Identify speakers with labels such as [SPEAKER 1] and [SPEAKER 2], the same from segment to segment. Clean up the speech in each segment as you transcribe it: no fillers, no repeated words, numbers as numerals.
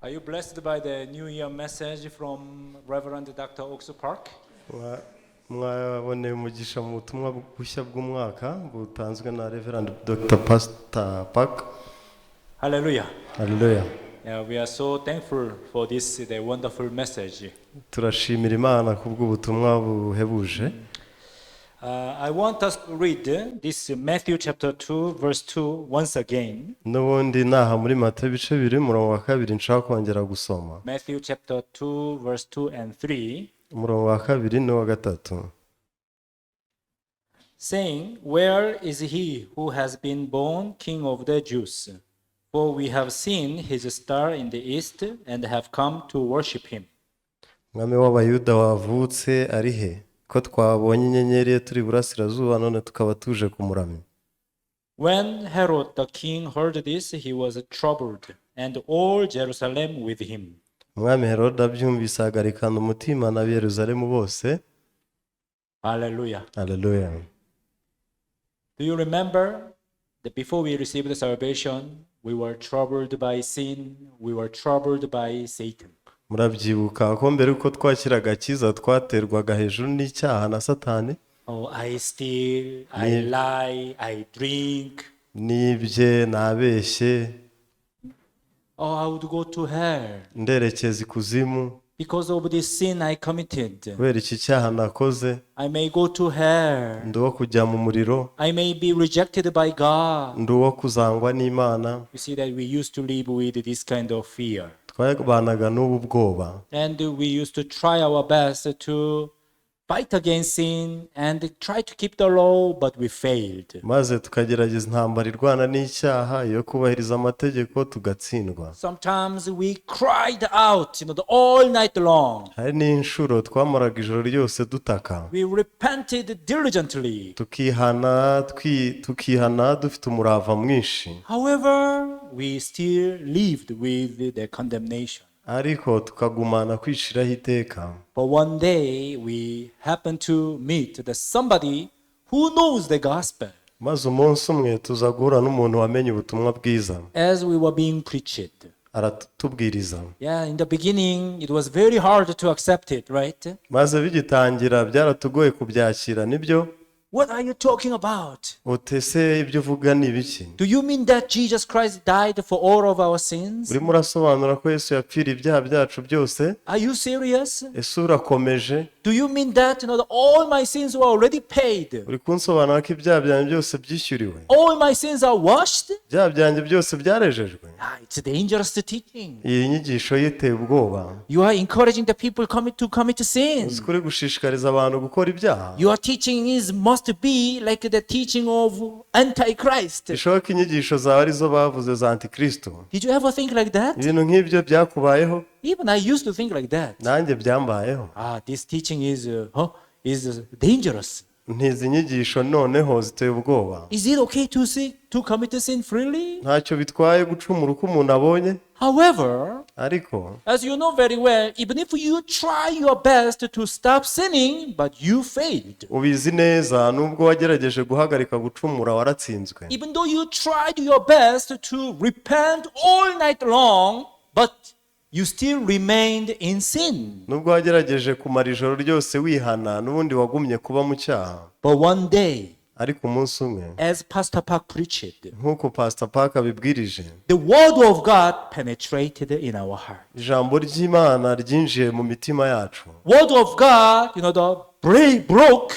[SPEAKER 1] Are you blessed by the New Year message from Reverend Dr. Oksu Park?
[SPEAKER 2] Mwaboneye umugisha mu butumwa bushya bw'umwaka butanzwe na Reverend Dr. Pastor Park.
[SPEAKER 1] Hallelujah.
[SPEAKER 2] Haleluya.
[SPEAKER 1] Yeah, we are so thankful for this the wonderful message.
[SPEAKER 2] Turashimira Imana kubw'ubutumwa buhebuje.
[SPEAKER 1] I want us to read this Matthew chapter 2, verse 2 once again.
[SPEAKER 2] N'ubundi naha muri Matayo ibice bibiri umurongo wa kabiri nshaka kongera gusoma.
[SPEAKER 1] Matthew chapter 2, verse 2 and 3,
[SPEAKER 2] Umurongo wa kabiri n'uwa gatatu.
[SPEAKER 1] Saying, "Where is he who has been born King of the Jews? For we have seen his star in the east and have come to worship him."
[SPEAKER 2] Umwami w'Abayuda wavutse ari he, ko twabonye inyenyeri ye turi iburasirazuba none tukaba tuje kumuramya?
[SPEAKER 1] When Herod the king heard this, he was troubled, and all Jerusalem with him.
[SPEAKER 2] Umwami Herode abyumvise ahagarikana umutima n'ab'i Yeruzalemu bose.
[SPEAKER 1] Hallelujah.
[SPEAKER 2] Haleluya.
[SPEAKER 1] Do you remember that before we received the salvation, we were troubled by sin, we were troubled by Satan?
[SPEAKER 2] Murabyibuka ko mbere yuko twakira agakiza twaterwaga hejuru n'icyaha na Satani.
[SPEAKER 1] Oh, I steal, I lie, I drink.
[SPEAKER 2] Nibye, nabeshye.
[SPEAKER 1] Oh, I would go to hell
[SPEAKER 2] Nderekeza ikuzimu
[SPEAKER 1] because of this sin I committed.
[SPEAKER 2] Kubera iki cyaha nakoze.
[SPEAKER 1] I may go to hell.
[SPEAKER 2] Ndi uwo kujya mu muriro.
[SPEAKER 1] I may be rejected by God.
[SPEAKER 2] Ndi uwo kuzangwa n'Imana.
[SPEAKER 1] You see that we used to live with this kind of fear.
[SPEAKER 2] Twabanaga n'ubu bwoba.
[SPEAKER 1] And we used to try our best to fight against sin and try to keep the law, but we failed.
[SPEAKER 2] Maze tukagerageza intambara irwana n'icyaha yo kubahiriza amategeko tugatsindwa.
[SPEAKER 1] Sometimes we cried out all night long.
[SPEAKER 2] Hari n'inshuro twamaraga ijoro ryose dutaka.
[SPEAKER 1] We repented diligently.
[SPEAKER 2] Tukihana tukihana dufite umurava mwinshi.
[SPEAKER 1] However, we still lived with the condemnation.
[SPEAKER 2] Ariko tukagumana kwiciraho iteka.
[SPEAKER 1] But one day we happened to meet the somebody who knows the gospel
[SPEAKER 2] Maze umunsi umwe tuza guhura n'umuntu wamenye ubutumwa bwiza.
[SPEAKER 1] As we were being preached.
[SPEAKER 2] Aratubwiriza.
[SPEAKER 1] Yeah, in the beginning it was very hard to accept it, right?
[SPEAKER 2] Maze bigitangira byaratugoye kubyakira, nibyo?
[SPEAKER 1] What are you talking about?
[SPEAKER 2] Uti ese ibyo uvuga ni ibiki?
[SPEAKER 1] Do you mean that Jesus Christ died for all of our sins?
[SPEAKER 2] Urimo urasobanura ko Yesu yapfiriye ibyaha byacu byose?
[SPEAKER 1] Are you serious?
[SPEAKER 2] Ese urakomeje?
[SPEAKER 1] Do you mean that all my sins were already paid?
[SPEAKER 2] Uri kunsobanura ko ibyaha byanjye byose byishyuriwe?
[SPEAKER 1] All my sins are washed?
[SPEAKER 2] Ibyaha byanjye byose byarejejwe?
[SPEAKER 1] Ah, it's a dangerous teaching.
[SPEAKER 2] Iyi nyigisho iteye ubwoba.
[SPEAKER 1] You are encouraging the people to commit sin.
[SPEAKER 2] Uzi ko uri gushishikariza abantu gukora ibyaha?
[SPEAKER 1] Your teaching is must be like the teaching of Antichrist.
[SPEAKER 2] Bishoboka ko inyigisho zawe arizo bavuze za antikristo.
[SPEAKER 1] Did you ever think like that?
[SPEAKER 2] Ibintu nk'ibyo byakubayeho?
[SPEAKER 1] Even I used to think like that.
[SPEAKER 2] Nanjye byambayeho.
[SPEAKER 1] Ah, this teaching is dangerous.
[SPEAKER 2] Nti izi nyigisho noneho ziteye ubwoba.
[SPEAKER 1] Is it okay to commit sin freely?
[SPEAKER 2] Ntacyo bitwaye gucumura uko umuntu abonye?
[SPEAKER 1] However,
[SPEAKER 2] Ariko
[SPEAKER 1] as you know very well, even if you try your best to stop sinning, but you failed.
[SPEAKER 2] Ubizi neza nubwo wagerageje guhagarika gucumura waratsinzwe.
[SPEAKER 1] Even though you tried your best to repent all night long, but you still remained in sin.
[SPEAKER 2] Nubwo wagerageje kumara ijoro ryose wihana n'ubundi wagumye kuba mu cyaha.
[SPEAKER 1] But one day,
[SPEAKER 2] Ariko umunsi umwe,
[SPEAKER 1] as Pastor Park preached,
[SPEAKER 2] nk'uko Pastor Park abibwirije,
[SPEAKER 1] the word of God penetrated in our heart.
[SPEAKER 2] Ijambo ry'Imana ryinjiye mu mitima yacu.
[SPEAKER 1] Word of God, the broke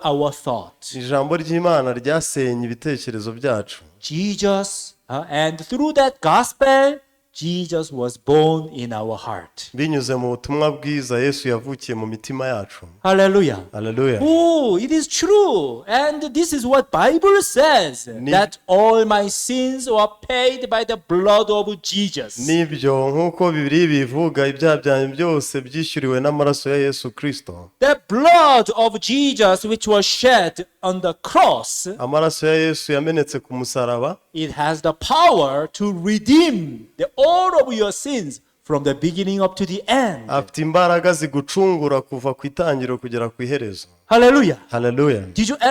[SPEAKER 1] our thought.
[SPEAKER 2] Ijambo ry'Imana ryasenye ibitekerezo byacu.
[SPEAKER 1] Jesus, and through that gospel, Jesus was born in our heart.
[SPEAKER 2] Binyuze mu butumwa bwiza Yesu yavukiye mu mitima yacu.
[SPEAKER 1] Hallelujah.
[SPEAKER 2] Haleluya.
[SPEAKER 1] Oh, it is true. And this is what Bible says, that all my sins were paid by the blood of Jesus.
[SPEAKER 2] Nibyo nk'uko Bibiliya bivuga ibyaha byanjye byose byishyuriwe n'amaraso ya Yesu Kristo.
[SPEAKER 1] The blood of Jesus which was shed on the cross,
[SPEAKER 2] Amaraso ya Yesu yamenetse ku musaraba
[SPEAKER 1] it has the power to redeem all of your sins from the beginning up to the end.
[SPEAKER 2] Afite imbaraga zigucungura kuva ku itangiriro kugera ku iherezo.
[SPEAKER 1] Hallelujah.
[SPEAKER 2] Haleluya.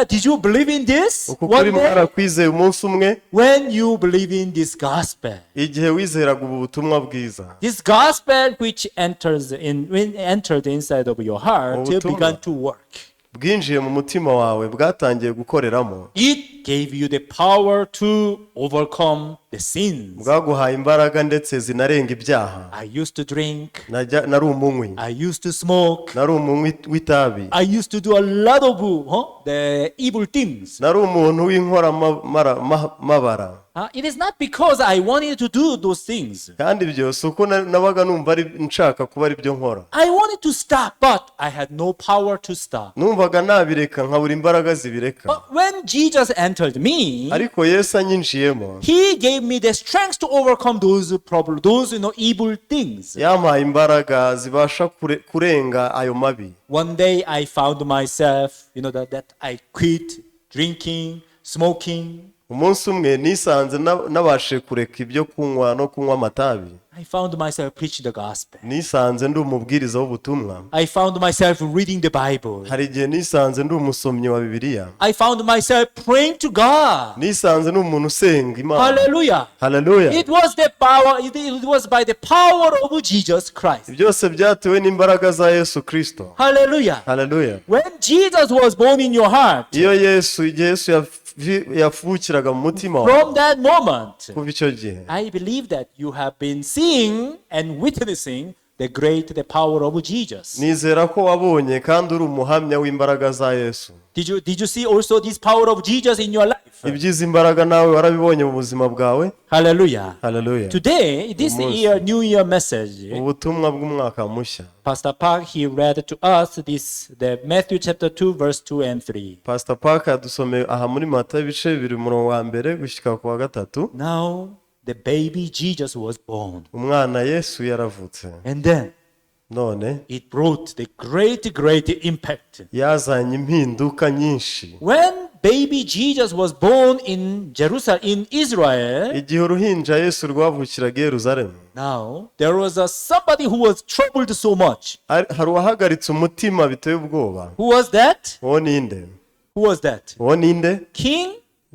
[SPEAKER 1] Did you believe in this?
[SPEAKER 2] Uku kuri
[SPEAKER 1] One day,
[SPEAKER 2] mwarakwizeye umunsi umwe?
[SPEAKER 1] When you believe in this gospel,
[SPEAKER 2] Igihe wizeraga ubu butumwa bwiza,
[SPEAKER 1] this gospel which enters in, when entered inside of your heart,
[SPEAKER 2] Ubutumwa.
[SPEAKER 1] began to work.
[SPEAKER 2] Bwinjiye mu mutima wawe bwatangiye gukoreramo.
[SPEAKER 1] It gave you the power to overcome the sins.
[SPEAKER 2] Bwaguhaye imbaraga ndetse zinarenga ibyaha.
[SPEAKER 1] I used to drink.
[SPEAKER 2] Nari umunywi.
[SPEAKER 1] I used to smoke.
[SPEAKER 2] Nari umunywi w'itabi.
[SPEAKER 1] I used to do a lot of the evil things.
[SPEAKER 2] Nari umuntu w'inkoramabara.
[SPEAKER 1] It is not because I wanted to do those things.
[SPEAKER 2] Kandi ibyo si uko nabaga numva ari nshaka kuba ari byo nkora.
[SPEAKER 1] I wanted to stop, but I had no power to stop.
[SPEAKER 2] Numvaga nabireka nkabura imbaraga zibireka.
[SPEAKER 1] But when Jesus entered me,
[SPEAKER 2] Ariko Yesu anyinjiyemo,
[SPEAKER 1] He gave me the strength to overcome those problems, those evil things.
[SPEAKER 2] yampaye imbaraga zibasha kurenga ayo mabi.
[SPEAKER 1] One day I found myself, that I quit drinking, smoking.
[SPEAKER 2] Umunsi umwe nisanze nabashije kureka ibyo kunywa no kunywa amatabi.
[SPEAKER 1] I found myself preaching the gospel.
[SPEAKER 2] Nisanze ndi umubwiriza w'ubutumwa.
[SPEAKER 1] I found myself reading the Bible.
[SPEAKER 2] Hari igihe nisanze ndi umusomyi wa Bibiliya.
[SPEAKER 1] I found myself praying to God.
[SPEAKER 2] Nisanze ndi umuntu usenga Imana.
[SPEAKER 1] Hallelujah.
[SPEAKER 2] Haleluya.
[SPEAKER 1] It was the power, it was by the power of Jesus Christ.
[SPEAKER 2] Byose byatewe n'imbaraga za Yesu Kristo.
[SPEAKER 1] Hallelujah.
[SPEAKER 2] Haleluya.
[SPEAKER 1] When Jesus was born in your heart,
[SPEAKER 2] Iyo Yesu, igihe Yesu yavukiraga mu mutima wawe,
[SPEAKER 1] from that moment,
[SPEAKER 2] kuva icyo gihe,
[SPEAKER 1] I believe that you have been seeing and witnessing the power of Jesus.
[SPEAKER 2] Nizera ko wabonye kandi uri umuhamya w'imbaraga za Yesu.
[SPEAKER 1] Did you see also this power of Jesus in your life?
[SPEAKER 2] Iby'izi mbaraga nawe warabibonye mu buzima bwawe?
[SPEAKER 1] Hallelujah.
[SPEAKER 2] Haleluya.
[SPEAKER 1] Today, this
[SPEAKER 2] Umunsi.
[SPEAKER 1] year, New Year message,
[SPEAKER 2] Ubutumwa bw'umwaka mushya,
[SPEAKER 1] Pastor Park, he read to us this, the Matthew chapter 2, verse 2 and 3.
[SPEAKER 2] Pastor Park yadusomeye aha muri Mata ibice 2, umurongo wa mbere gushyika ku wa gatatu.
[SPEAKER 1] Now, the baby Jesus was born.
[SPEAKER 2] Umwana Yesu yaravutse.
[SPEAKER 1] And then
[SPEAKER 2] None
[SPEAKER 1] it brought the great, great impact.
[SPEAKER 2] yazanye impinduka nyinshi.
[SPEAKER 1] When baby Jesus was born in Jerusalem, in Israel,
[SPEAKER 2] Igihe uruhinja Yesu rwavukiraga i Yeruzalemu,
[SPEAKER 1] now there was somebody who was troubled so much.
[SPEAKER 2] Hari uwahagaritse umutima biteye ubwoba.
[SPEAKER 1] Who was that?
[SPEAKER 2] Uwo ninde?
[SPEAKER 1] Who was that?
[SPEAKER 2] Uwo ninde?
[SPEAKER 1] King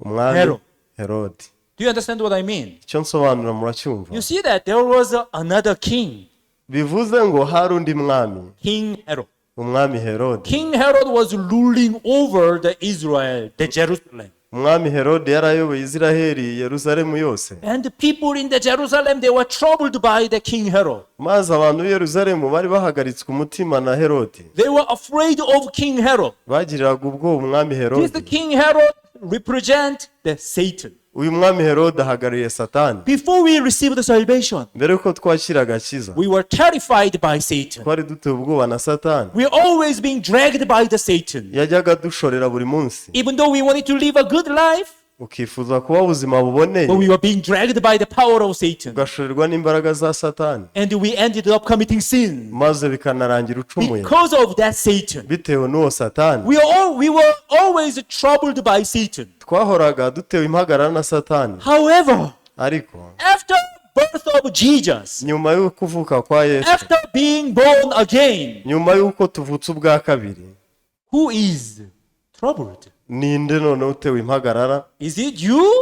[SPEAKER 2] Umwami
[SPEAKER 1] Herod.
[SPEAKER 2] Herodi.
[SPEAKER 1] Do you understand what I mean?
[SPEAKER 2] Icyo nsobanura muracyumva?
[SPEAKER 1] You see that there was another king,
[SPEAKER 2] Bivuze ngo hari undi mwami.
[SPEAKER 1] King Herod.
[SPEAKER 2] Umwami Herodi.
[SPEAKER 1] King Herod was ruling over the Israel, the Jerusalem.
[SPEAKER 2] Umwami Herode yari ayoboye Isiraheli, Yeruzalemu yose.
[SPEAKER 1] And the people in the Jerusalem, they were troubled by the King Herod.
[SPEAKER 2] Maze abantu b'i Yeruzalemu bari bahagaritswe umutima na Herodi.
[SPEAKER 1] They were afraid of King Herod.
[SPEAKER 2] Bagiriraga ubwoba umwami
[SPEAKER 1] This
[SPEAKER 2] Herodi.
[SPEAKER 1] King Herod represent the Satan.
[SPEAKER 2] Uyu mwami Herode ahagarariye Satani.
[SPEAKER 1] Before we received the salvation,
[SPEAKER 2] Mbere yuko twakira agakiza,
[SPEAKER 1] we were terrified by Satan.
[SPEAKER 2] twari dutewe ubwoba na Satani.
[SPEAKER 1] We were always being dragged by the Satan.
[SPEAKER 2] Yajyaga adushorera buri munsi.
[SPEAKER 1] Even though we wanted to live a good life,
[SPEAKER 2] Ukifuza kuba ubuzima buboneye,
[SPEAKER 1] but we were being dragged by the power of Satan.
[SPEAKER 2] ugashorerwa n'imbaraga za Satani,
[SPEAKER 1] And we ended up committing sin
[SPEAKER 2] maze bikanarangira ucumuye
[SPEAKER 1] because of that Satan.
[SPEAKER 2] bitewe n'uwo Satani.
[SPEAKER 1] We were always troubled by Satan.
[SPEAKER 2] Twahoraga dutewe impagarara na Satani.
[SPEAKER 1] However,
[SPEAKER 2] Ariko
[SPEAKER 1] after birth of Jesus,
[SPEAKER 2] nyuma y'uko kuvuka kwa Yesu,
[SPEAKER 1] after being born again,
[SPEAKER 2] nyuma y'uko tuvutse ubwa kabiri,
[SPEAKER 1] who is troubled?
[SPEAKER 2] Ninde noneho utewe impagarara?
[SPEAKER 1] Is it you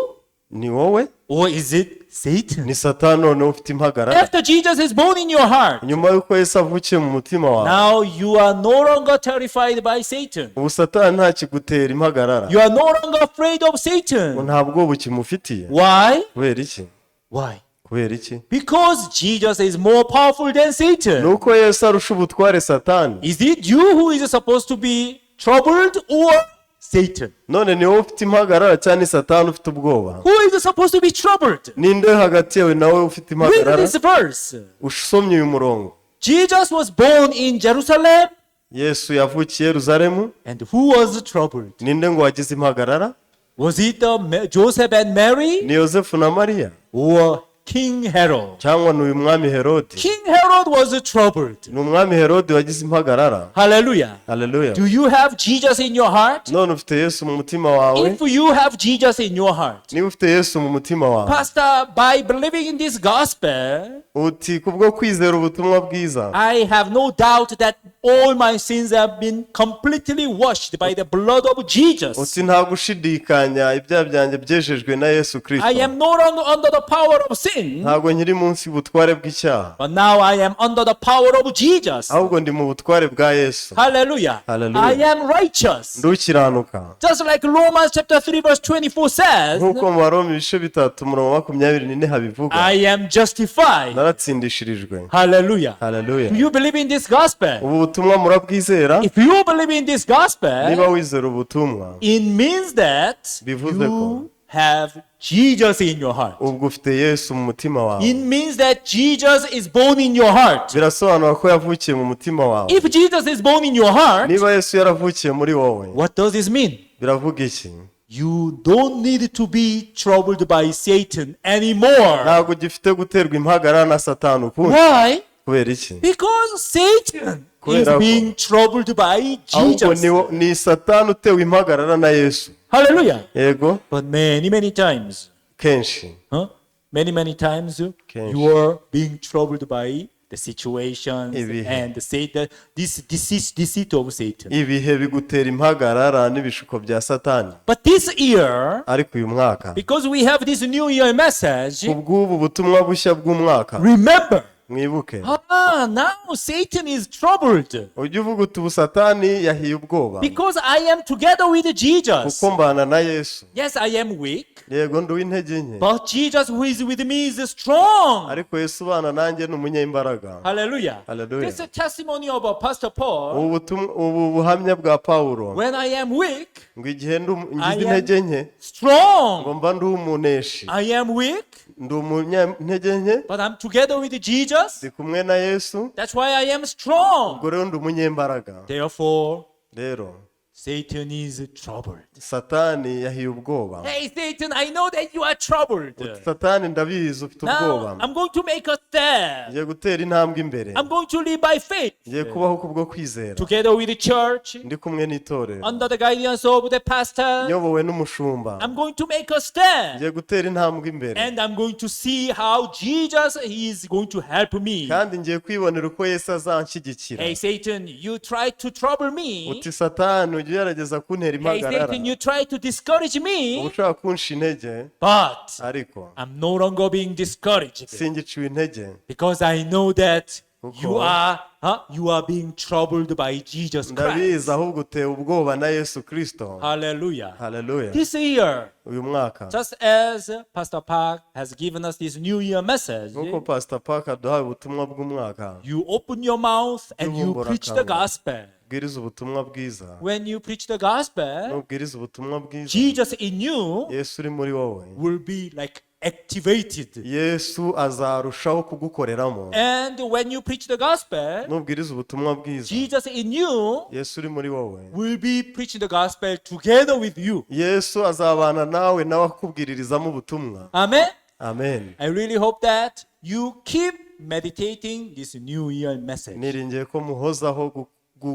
[SPEAKER 2] Ni wowe?
[SPEAKER 1] Or is it Satan?
[SPEAKER 2] Ni Satani noneho ufite impagarara?
[SPEAKER 1] After Jesus is born in your heart,
[SPEAKER 2] Nyuma y'uko Yesu avukiye mu mutima wawe,
[SPEAKER 1] now you are no longer terrified by Satan.
[SPEAKER 2] ubu Satani ntakigutera impagarara.
[SPEAKER 1] You are no longer afraid of
[SPEAKER 2] Ngo
[SPEAKER 1] Satan.
[SPEAKER 2] nta bwoba ukimufitiye.
[SPEAKER 1] Why?
[SPEAKER 2] Kubera iki?
[SPEAKER 1] Why?
[SPEAKER 2] Kubera iki?
[SPEAKER 1] Because Jesus is more powerful than
[SPEAKER 2] Ni
[SPEAKER 1] Satan.
[SPEAKER 2] uko Yesu arusha ubutware Satani.
[SPEAKER 1] Is it you who is supposed to be troubled or Satan?
[SPEAKER 2] None ni wowe ufite impagarara cyangwa ni Satani ufite ubwoba?
[SPEAKER 1] Who is supposed to be troubled?
[SPEAKER 2] Ninde hagati yawe nawe ufite
[SPEAKER 1] Read
[SPEAKER 2] impagarara?
[SPEAKER 1] this verse.
[SPEAKER 2] Usomye uyu murongo,
[SPEAKER 1] Jesus was born in Jerusalem,
[SPEAKER 2] Yesu yavukiye Yeruzalemu.
[SPEAKER 1] And who was troubled?
[SPEAKER 2] Ninde ngo wagize impagarara?
[SPEAKER 1] Was it the Joseph and Mary
[SPEAKER 2] Ni Yosefu na Mariya
[SPEAKER 1] or King Herod?
[SPEAKER 2] cyangwa ni uyu mwami Herodi?
[SPEAKER 1] King Herod was troubled.
[SPEAKER 2] Ni umwami Herodi wagize impagarara.
[SPEAKER 1] Hallelujah.
[SPEAKER 2] Haleluya.
[SPEAKER 1] Do you have Jesus in your heart?
[SPEAKER 2] None ufite Yesu mu mutima wawe?
[SPEAKER 1] If you have Jesus in your heart,
[SPEAKER 2] Niba ufite Yesu mu mutima wawe,
[SPEAKER 1] Pastor, by believing in this gospel,
[SPEAKER 2] Uti kubwo kwizera ubutumwa bwiza,
[SPEAKER 1] I have no doubt that all my sins have been completely washed by the blood of Jesus.
[SPEAKER 2] Uti nta gushidikanya, ibyaha byanjye byejejwe na Yesu
[SPEAKER 1] I
[SPEAKER 2] Kirisito.
[SPEAKER 1] am no longer under the power of sin,
[SPEAKER 2] Ntabwo nkiri munsi y'ubutware bw'icyaha,
[SPEAKER 1] but now I am under the power of Jesus.
[SPEAKER 2] ahubwo ndi mu butware bwa Yesu.
[SPEAKER 1] Hallelujah.
[SPEAKER 2] Hallelujah.
[SPEAKER 1] I am righteous.
[SPEAKER 2] Ndukiranuka.
[SPEAKER 1] Just like Romans chapter 3 verse 24 says,
[SPEAKER 2] Nk'uko mu Baroma ibice 3 umurongo wa 24 habivuga,
[SPEAKER 1] I am justified.
[SPEAKER 2] Naratsindishirijwe.
[SPEAKER 1] Hallelujah.
[SPEAKER 2] Haleluya.
[SPEAKER 1] Do you believe in this gospel?
[SPEAKER 2] Ubu butumwa murabwizera?
[SPEAKER 1] If you believe in this gospel,
[SPEAKER 2] Niba wizera ubutumwa,
[SPEAKER 1] it means that
[SPEAKER 2] bivuze ko
[SPEAKER 1] you have Jesus in your heart.
[SPEAKER 2] Ubwo ufite Yesu mu mutima wawe.
[SPEAKER 1] It means that Jesus is born in your heart.
[SPEAKER 2] Birasobanura ko yavukiye mu mutima wawe.
[SPEAKER 1] If Jesus is born in your heart,
[SPEAKER 2] Niba Yesu yaravukiye muri wowe,
[SPEAKER 1] what does this mean?
[SPEAKER 2] Biravuga iki?
[SPEAKER 1] You don't need to be troubled by Satan anymore.
[SPEAKER 2] Ntabwo ugifite guterwa impagarara na Satani ukundi.
[SPEAKER 1] Why?
[SPEAKER 2] Kubera iki?
[SPEAKER 1] Because Satan is
[SPEAKER 2] Kubera ko
[SPEAKER 1] being troubled by
[SPEAKER 2] ahubwo
[SPEAKER 1] Jesus.
[SPEAKER 2] ni Satani utewe impagarara na Yesu.
[SPEAKER 1] Hallelujah.
[SPEAKER 2] Yego.
[SPEAKER 1] But many, many times,
[SPEAKER 2] Kenshi,
[SPEAKER 1] huh? Many, many times
[SPEAKER 2] Kenshi.
[SPEAKER 1] You are being troubled by the situations
[SPEAKER 2] Ibihe.
[SPEAKER 1] And the Satan, this deceit of Satan.
[SPEAKER 2] Ibihe bigutera impagarara n'ibishuko bya Satani.
[SPEAKER 1] But this year,
[SPEAKER 2] Ariko uyu mwaka,
[SPEAKER 1] because we have this new year message,
[SPEAKER 2] kubw'ubu butumwa bushya bw'umwaka,
[SPEAKER 1] remember,
[SPEAKER 2] mwibuke,
[SPEAKER 1] now Satan is troubled
[SPEAKER 2] ujye uvuga uti ubu Satani yahiye ubwoba,
[SPEAKER 1] because I am together with Jesus.
[SPEAKER 2] Kuko mbana na Yesu.
[SPEAKER 1] Yes, I am weak,
[SPEAKER 2] Yego, ndi uw'intege nke,
[SPEAKER 1] but Jesus who is with me is strong.
[SPEAKER 2] Ariko Yesu ubana nanjye ni umunyembaraga.
[SPEAKER 1] Hallelujah.
[SPEAKER 2] Hallelujah.
[SPEAKER 1] This is a testimony of Pastor Paul.
[SPEAKER 2] Ubu butumwa- ubu buhamya bwa Pawulo,
[SPEAKER 1] When I am weak,
[SPEAKER 2] ngo igihe ngize
[SPEAKER 1] I am
[SPEAKER 2] intege nke,
[SPEAKER 1] strong.
[SPEAKER 2] ngo mba ndi umuneshi.
[SPEAKER 1] I am weak,
[SPEAKER 2] Ndi umunyantege nke,
[SPEAKER 1] but I'm together with Jesus.
[SPEAKER 2] Ndi kumwe na Yesu.
[SPEAKER 1] That's why I am strong.
[SPEAKER 2] Ubwo rero ndi umunyembaraga.
[SPEAKER 1] Therefore,
[SPEAKER 2] Rero
[SPEAKER 1] Satan is troubled.
[SPEAKER 2] Satani yahiye ubwoba.
[SPEAKER 1] Hey, Satan, I know that you are troubled.
[SPEAKER 2] Satani, ndabizi ufite
[SPEAKER 1] Now,
[SPEAKER 2] ubwoba.
[SPEAKER 1] I'm going to make a step.
[SPEAKER 2] Ngiye gutera intambwe imbere.
[SPEAKER 1] I'm going to live by faith.
[SPEAKER 2] Ngiye kubaho kubwo kwizera,
[SPEAKER 1] Together with the church,
[SPEAKER 2] ndi kumwe n'itorero,
[SPEAKER 1] under the guidance of the pastor,
[SPEAKER 2] nyobowe n'umushumba.
[SPEAKER 1] I'm going to make a step.
[SPEAKER 2] Ngiye gutera intambwe imbere,
[SPEAKER 1] And I'm going to see how Jesus is going to help me.
[SPEAKER 2] kandi ngiye kwibonera uko Yesu azanshyigikira.
[SPEAKER 1] Hey, Satan, you try to trouble me.
[SPEAKER 2] Uti Satani, ujya ugerageza kuntera
[SPEAKER 1] Hey,
[SPEAKER 2] impagarara,
[SPEAKER 1] Satan, you try to discourage
[SPEAKER 2] uba
[SPEAKER 1] me.
[SPEAKER 2] ushaka kunsha intege,
[SPEAKER 1] But
[SPEAKER 2] ariko
[SPEAKER 1] I'm no longer being discouraged
[SPEAKER 2] singiciwe intege,
[SPEAKER 1] because I know that
[SPEAKER 2] Kuko
[SPEAKER 1] you are being troubled by Jesus Christ.
[SPEAKER 2] ndabizi ahubwo utewe ubwoba na Yesu Kirisito.
[SPEAKER 1] Hallelujah.
[SPEAKER 2] Haleluya.
[SPEAKER 1] This year,
[SPEAKER 2] Uyu mwaka,
[SPEAKER 1] just as Pastor Park has given us this New Year message,
[SPEAKER 2] nk'uko Pastor Park aduhaye ubutumwa bw'umwaka,
[SPEAKER 1] you open your mouth and you
[SPEAKER 2] Yubumbura
[SPEAKER 1] preach the
[SPEAKER 2] akanwa.
[SPEAKER 1] Gospel.
[SPEAKER 2] Ubwiriza ubutumwa bwiza.
[SPEAKER 1] When you preach the gospel,
[SPEAKER 2] Nubwiriza ubutumwa bwiza,
[SPEAKER 1] Jesus in you
[SPEAKER 2] Yesu uri muri wowe,
[SPEAKER 1] will be like activated.
[SPEAKER 2] Yesu azarushaho kugukoreramo.
[SPEAKER 1] And when you preach the gospel,
[SPEAKER 2] Nubwiriza ubutumwa bwiza,
[SPEAKER 1] Jesus in you
[SPEAKER 2] Yesu uri muri wowe,
[SPEAKER 1] will be preaching the gospel together with you.
[SPEAKER 2] Yesu azabana nawe, nawe akubwiririzamo ubutumwa.
[SPEAKER 1] Amen.
[SPEAKER 2] Amen.
[SPEAKER 1] I really hope that you keep meditating this New Year message.
[SPEAKER 2] Niringiye ko muhozaho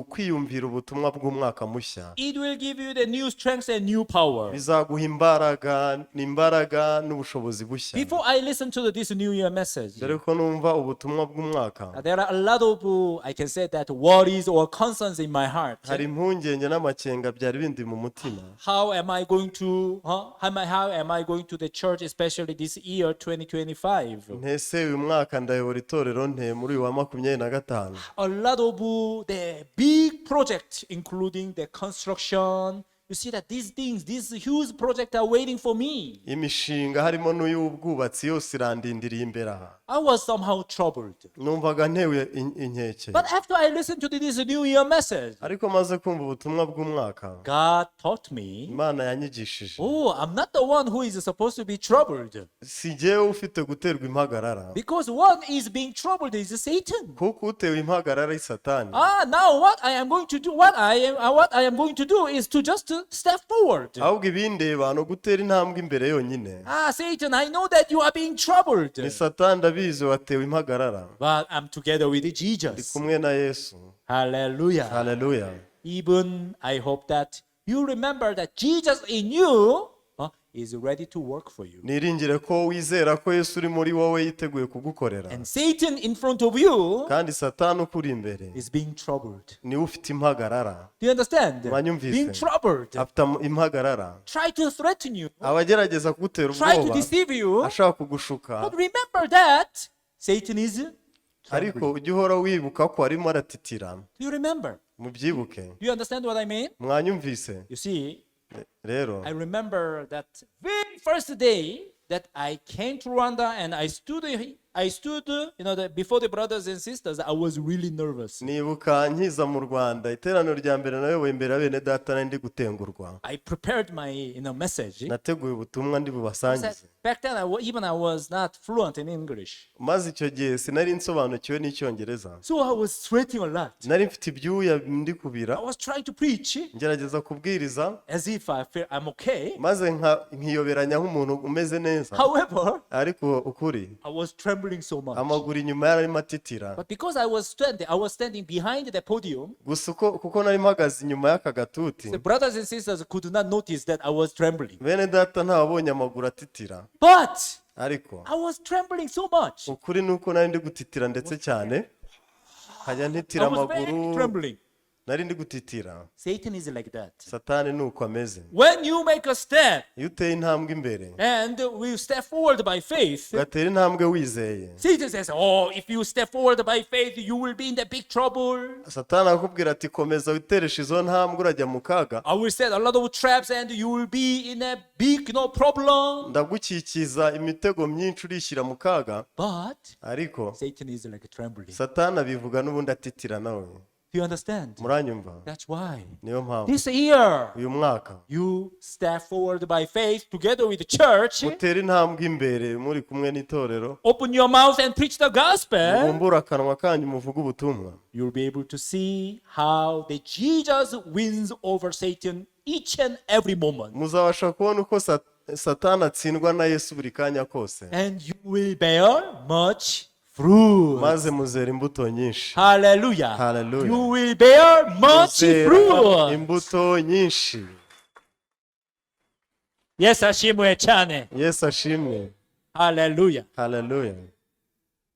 [SPEAKER 2] kwiyumvira ubutumwa bw'umwaka mushya.
[SPEAKER 1] It will give you the new strength and new power.
[SPEAKER 2] Bizaguha imbaraga n'imbaraga n'ubushobozi bushya.
[SPEAKER 1] Before I listen to this New Year message,
[SPEAKER 2] Mbere ko numva ubutumwa bw'umwaka,
[SPEAKER 1] there are a lot of, I can say that, worries or concerns in my heart.
[SPEAKER 2] Hari impungenge n'amakenga byari bindi mu mutima.
[SPEAKER 1] How am I going to, huh? How am I going to the church, especially this year, 2025?
[SPEAKER 2] Ntese uyu mwaka ndayobora itorero nte muri uyu wa 25?
[SPEAKER 1] A lot of the big project, including the construction. You see that these things, these huge projects are waiting for me.
[SPEAKER 2] Imishinga harimo n'uy'ubwubatsi yose irandindiriye imbere aha.
[SPEAKER 1] I was somehow troubled.
[SPEAKER 2] Numvaga ntewe inkeke.
[SPEAKER 1] But after I listened to this New Year message,
[SPEAKER 2] Ariko maze kumva ubutumwa bw'umwaka,
[SPEAKER 1] God taught me,
[SPEAKER 2] Imana yanyigishije,
[SPEAKER 1] oh, I'm not the one who is supposed to be troubled.
[SPEAKER 2] Si jyewe ufite guterwa impagarara,
[SPEAKER 1] Because one is being troubled is Satan.
[SPEAKER 2] Kuko utewe impagarara ari Satani.
[SPEAKER 1] Ah, now what I am going to do, what I am going to do is to just to step forward.
[SPEAKER 2] Ahubwo ibindeba ni ugutera intambwe imbere yonyine.
[SPEAKER 1] Ah, Satan, I know that you are being troubled,
[SPEAKER 2] Ni Satani, ndabizi watewe impagarara,
[SPEAKER 1] but I'm together with
[SPEAKER 2] ndi
[SPEAKER 1] Jesus.
[SPEAKER 2] kumwe na Yesu.
[SPEAKER 1] Hallelujah.
[SPEAKER 2] Haleluya.
[SPEAKER 1] Even I hope that you remember that Jesus in you is ready to work for you.
[SPEAKER 2] Niringire ko wizera ko Yesu uri muri wowe yiteguye kugukorera.
[SPEAKER 1] And Satan in front of you
[SPEAKER 2] Kandi Satani ukuri imbere
[SPEAKER 1] is being troubled.
[SPEAKER 2] Niwe ufite impagarara.
[SPEAKER 1] Do you understand?
[SPEAKER 2] Mwanyumvise?
[SPEAKER 1] Being troubled.
[SPEAKER 2] Afite impagarara.
[SPEAKER 1] Try to threaten you.
[SPEAKER 2] Abagerageza kugutera
[SPEAKER 1] Try to
[SPEAKER 2] ubwoba,
[SPEAKER 1] deceive you.
[SPEAKER 2] ashaka kugushuka.
[SPEAKER 1] But remember that Satan is
[SPEAKER 2] Ariko
[SPEAKER 1] trembling.
[SPEAKER 2] ujye uhora wibuka ko arimo aratitira.
[SPEAKER 1] Do you remember?
[SPEAKER 2] Mubyibuke.
[SPEAKER 1] Do you understand what I mean?
[SPEAKER 2] Mwanyumvise?
[SPEAKER 1] You see,
[SPEAKER 2] Rero
[SPEAKER 1] I remember that very first day that I came to Rwanda and I stood before the brothers and sisters. I was really nervous.
[SPEAKER 2] Nibuka nkiza mu Rwanda iteraniro rya mbere nayoboye imbere ya bene data nari ndi gutengurwa.
[SPEAKER 1] I prepared my message.
[SPEAKER 2] Nateguye ubutumwa ndi bubasangize.
[SPEAKER 1] Back then, even I was not fluent in English.
[SPEAKER 2] Maze icyo gihe sinari nsobanukiwe n'icyongereza.
[SPEAKER 1] So I was sweating a lot.
[SPEAKER 2] Nari mfite ibyuya ndi kubira.
[SPEAKER 1] I was trying to preach
[SPEAKER 2] Ngerageza kubwiriza
[SPEAKER 1] as if I feel I'm okay.
[SPEAKER 2] maze nkiyoberanya nk'umuntu umeze neza.
[SPEAKER 1] However,
[SPEAKER 2] Ariko ukuri
[SPEAKER 1] I was trembling so much.
[SPEAKER 2] Amaguru inyuma yararimo atitira.
[SPEAKER 1] But because I was standing behind the podium,
[SPEAKER 2] Gusa uko kuko nari mpagaze inyuma y'aka gatuti,
[SPEAKER 1] the brothers and sisters could not notice that I was trembling.
[SPEAKER 2] Bene data ntawabonye amaguru atitira.
[SPEAKER 1] But
[SPEAKER 2] Ariko
[SPEAKER 1] I was trembling so much.
[SPEAKER 2] Ukuri ni uko nari ndi gutitira ndetse cyane nkajya ntitira
[SPEAKER 1] I was very
[SPEAKER 2] amaguru.
[SPEAKER 1] Trembling.
[SPEAKER 2] Nari ndi gutitira.
[SPEAKER 1] Satan is like that.
[SPEAKER 2] Satani ni uko ameze.
[SPEAKER 1] When you make a step
[SPEAKER 2] Iyo uteye intambwe imbere
[SPEAKER 1] and we step forward by faith,
[SPEAKER 2] ugatera intambwe wizeye,
[SPEAKER 1] Satan says, "Oh, if you step forward by faith, you will be in the big trouble.
[SPEAKER 2] Satani akakubwira ati komeza witereshe izo ntambwe urajya mu kaga.
[SPEAKER 1] I will set a lot of traps and you will be in a big problem."
[SPEAKER 2] Ndagukikiza imitego myinshi urishyira mu kaga.
[SPEAKER 1] But
[SPEAKER 2] Ariko
[SPEAKER 1] Satan is like trembling.
[SPEAKER 2] Satani abivuga n'ubundi atitira nawe.
[SPEAKER 1] Do you understand?
[SPEAKER 2] Muranyumva?
[SPEAKER 1] That's why.
[SPEAKER 2] Niyo mpamvu
[SPEAKER 1] This year,
[SPEAKER 2] uyu mwaka
[SPEAKER 1] you step forward by faith together with the church.
[SPEAKER 2] mutere intambwe imbere muri kumwe n'itorero.
[SPEAKER 1] Open your mouth and preach the gospel.
[SPEAKER 2] Mubumbure akanwa kanyu muvuge ubutumwa.
[SPEAKER 1] You'll be able to see how the Jesus wins over Satan each and every moment.
[SPEAKER 2] Muzabasha kubona uko Satani atsindwa na Yesu buri kanya kose.
[SPEAKER 1] And you will bear much fruit.
[SPEAKER 2] Maze muzera imbuto nyinshi.
[SPEAKER 1] Hallelujah.
[SPEAKER 2] Hallelujah.
[SPEAKER 1] You will bear much
[SPEAKER 2] Muzera
[SPEAKER 1] fruit.
[SPEAKER 2] Imbuto nyinshi.
[SPEAKER 1] Yes, ashimwe cyane.
[SPEAKER 2] Yesu ashimwe.
[SPEAKER 1] Hallelujah.
[SPEAKER 2] Haleluya.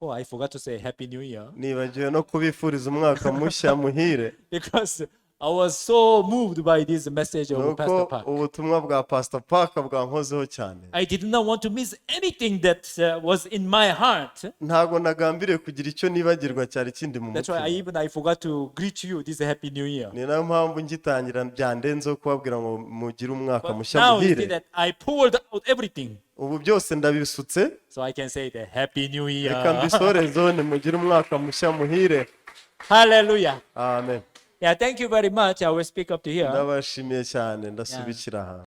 [SPEAKER 1] Oh, I forgot to say Happy New Year
[SPEAKER 2] Nibagiwe no kubifuriza umwaka mushya muhire
[SPEAKER 1] because I was so moved by this message of
[SPEAKER 2] nuko
[SPEAKER 1] Pastor Park.
[SPEAKER 2] Ubutumwa bwa Pastor Park bwankozeho cyane.
[SPEAKER 1] I did not want to miss anything that was in my heart.
[SPEAKER 2] Ntabwo nagambiriye kugira icyo nibagirwa cyari kindi mu
[SPEAKER 1] That's why I
[SPEAKER 2] mutima.
[SPEAKER 1] even I forgot to greet you this Happy New Year.
[SPEAKER 2] Ni nayo mpamvu ngitangira byandenzeho kubabwira ngo mugire umwaka
[SPEAKER 1] But
[SPEAKER 2] mushya
[SPEAKER 1] now you see
[SPEAKER 2] muhire.
[SPEAKER 1] that I poured out everything.
[SPEAKER 2] Ubu byose ndabisutse.
[SPEAKER 1] So I can say the Happy New
[SPEAKER 2] Reka
[SPEAKER 1] Year.
[SPEAKER 2] mbisorezo nimugire umwaka mushya muhire.
[SPEAKER 1] Hallelujah.
[SPEAKER 2] Amen.
[SPEAKER 1] Yeah, thank you very much. I will speak up to here.
[SPEAKER 2] Ndabashimiye cyane ndasubikira aha.